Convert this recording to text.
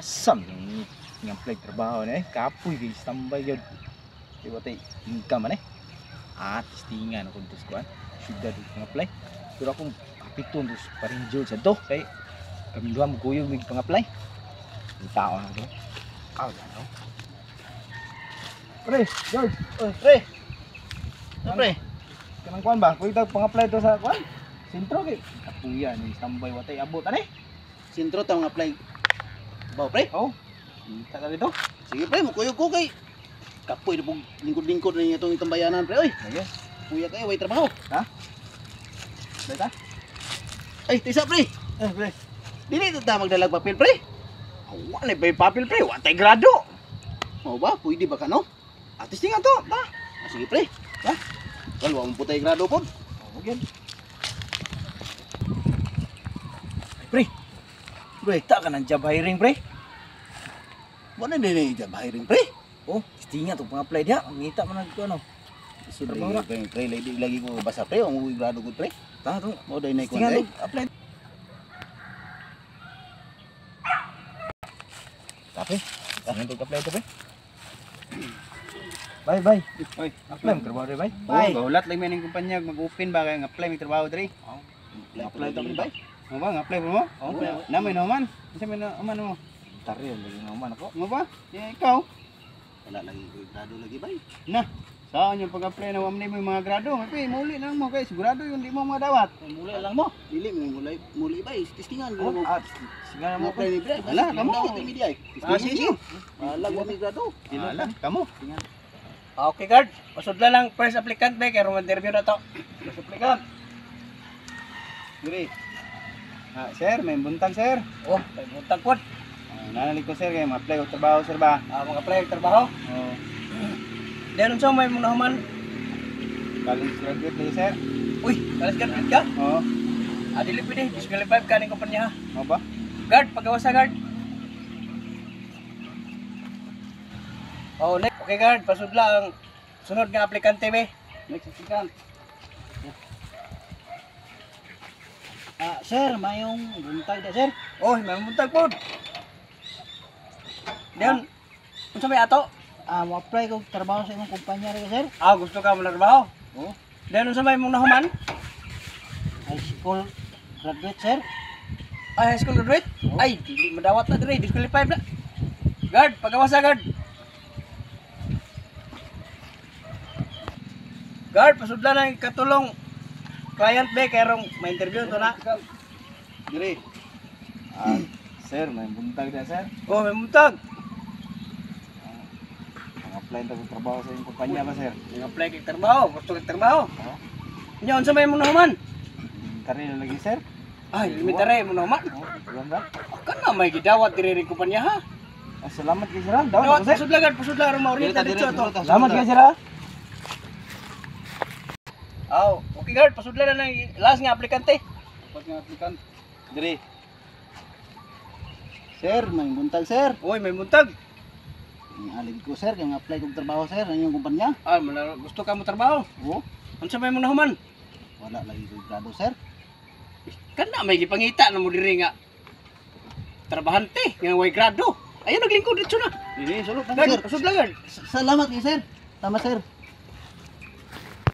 Asam yung nga apply trabaho na eh. Kapoy kay standby gyud. Di ba tay income man eh. Ah, testingan ako dito sa kuan. Syudad ko apply. Pero akong kapiton dos parinjol sa do kay kami duha mo kuyog mig pang-apply. Ang tao na to. Ah, gano. Pre, George, oy, Pre. Ah, pre. Kanang kuan ba? Kuyog tag pang-apply to sa kuan. Sentro kay kapuya ni standby watay abot ani. Sentro ta mga apply. Ba pre? Oh. Kita ka dito. Sige pre, mukuyog ko kay kapoy na pong lingkod-lingkod na itong itambayanan pre oy. Sige. Kuya kayo, way trabaho. Beta. Ay, tisa pre. Eh, pre. Dili ta magdalag papel pre. Wala pa yung papel pre, watay grado. Mao ba? Pwede ba kano? Ah, testingan to. Ta. Ah, sige pre. Ha? Well, wa mo putay grado pod. Oh, yan. Pre. Pre, Ta ka ng job hiring pre. wa na din job hiring pre. Oh, testingan to pang-apply diha. Ngita man nagko ano. So, Trabaho na. pre, pre, lagi, lagi ko basa pre, ang uwi grado gud pre. Ta to. Mao day na Testingan kuan to apply. Ta pre. Testingan to apply to pre. Bye bye. Oy, Apply mo trabaho re bye. Oh, gaulat lang may ning kumpanya mag-open ba kay nga-apply may trabaho diri. Apply to pre bay. Mo ba nga-apply mo? Oh, Na may naman. Unsa may naman mo? Tari lagi naman ako. Mo ba? Yeah, ikaw. Wala lagi ko grado lagi bay. Saan yung pag-apply na wa man mo yung mga grado? May pre, muli lang mo kay sigurado yung di mo madawat. Muli lang mo. Dili mo muli muli bay, testingan Oh, mo. ah, testingan mo Mo pre. apply ni pre. Wala, kamo. Dawat ni media. Ah, sige. Wala wa mi grado. Ala, kamo. Okay, guard. Pasudla lang first applicant ba kay interview na to. First applicant. Diri. Ah, sir, may buntag sir. Oh, may buntag pod. Ah, nanalig ko sir kay ma-apply og trabaho sir ba? Ah, mga apply og trabaho. Oh, Then unsa may mong nahuman? college graduate ni sir. Uy, college graduate ka? Oh, Ah, dili pwede. Disqualified ka ning kumpanya ha. mo ba? Guard, pagawa sa guard. Oh, next. Okay, guard, pasudla ang sunod nga aplikante be. Next applicant. Ah, sir, mayong buntag da sir. Oh, may buntag pod. Then, unsa may ato? Ah, mo apply ko trabaho sa imong kumpanya rin sir. Ah, gusto ka mo trabaho? Oh, Then unsa may mong nahuman? high school graduate sir. Ay, high school graduate? Ay, dili madawat na dire, disqualified na. Guard, pagawa sa guard. Guard, pasudla na yung katulong client be kay rong ma-interview to na. Diri. Ah, sir, may buntag na sir. Oh, may buntag. Pang-apply ta og trabaho sa inyong kumpanya ba sir? Nag-apply kay trabaho, gusto kay trabaho. Oh. Nya unsa may mong nahuman? Tari na lagi sir. Ay, elementary mo nahuman. Oh, ulan ba? Kana may gidawat dire rin kumpanya ha. Ah, salamat kay sir. ah. Dawat Dawat ako sir. pasudla guard, pasudla aron ma-orienta dito to. Salamat kay sir. ah. Aw, okay guard, pasudla na ng last nga aplikante. Dapat nga applicant. Diri. Sir, mayong buntag sir. Uy, may buntag. Alig ko sir, kay apply kog trabaho sir sa inyong kumpanya. Ah, gusto ka mo trabaho. Oh, Unsa may mong nahuman? wala lagi ko grado sir. Kana may gipangita na mo diri nga trabahante nga way grado. Ayan naglingkod dito na. Diri, sulod na. Guard, pasudla guard. Salamat kay sir. Tama sir.